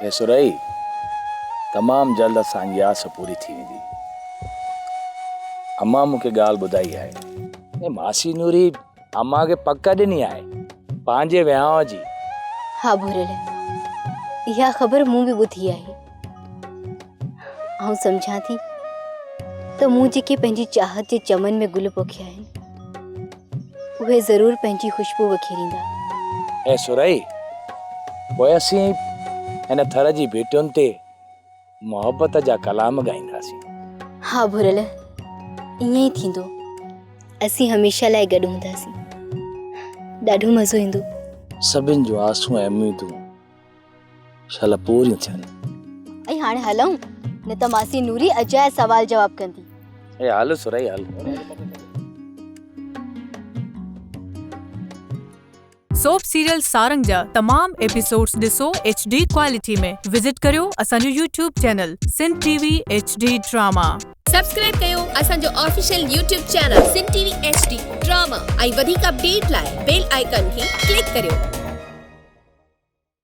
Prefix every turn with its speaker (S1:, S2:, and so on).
S1: اي سرهي، تمام جلد اسان جي آس پوري ٿي ويندي. امان مون کي ڳالهه ٻڌائي آهي. اي ماسي نوري امان کي پڪ ڏني آهي پنهنجي وهانء جي.
S2: ها ڀورل، اها خبر مون به ٻڌي آهي. آئون سمجهان ٿي ته مون جيڪي پنهنجي چاهت جي چمن ۾ گل پوکيا آهن، اهي ضرور پنهنجي خوشبو وکيريندا.
S1: اي سرهي، پوء اسين هن ٿر جي ڀيٽين تي محبت جا ڪلام ڳائينداسين.
S2: ها ڀورل، ائين ئي ٿيندو. اسين هميشه لاء گڏ هونداسين. ڏاڍو مزو ايندو.
S1: سڀن جون آسون ۽ اميدون شل پوريون ٿين.
S2: ۽ هاڻي هلون، نه ته ماسي نوري اجايا سوال جواب ڪندي.
S1: اي هل سرهي هل.
S3: سوپ سيريل سارنگ جا تمام ايپيسوڊز ڏسو ايڇ ڊي ڪوالٽي ۾ وزٽ ڪريو اسان جو YouTube channel Sindh T V H D drama.
S4: Subscribe ڪيو اسان جو official YouTube channel Sindh T V H D drama ۽ وڌيڪ اپڊيٽ لاء بيل آئيڪان کي ڪلڪ ڪريو.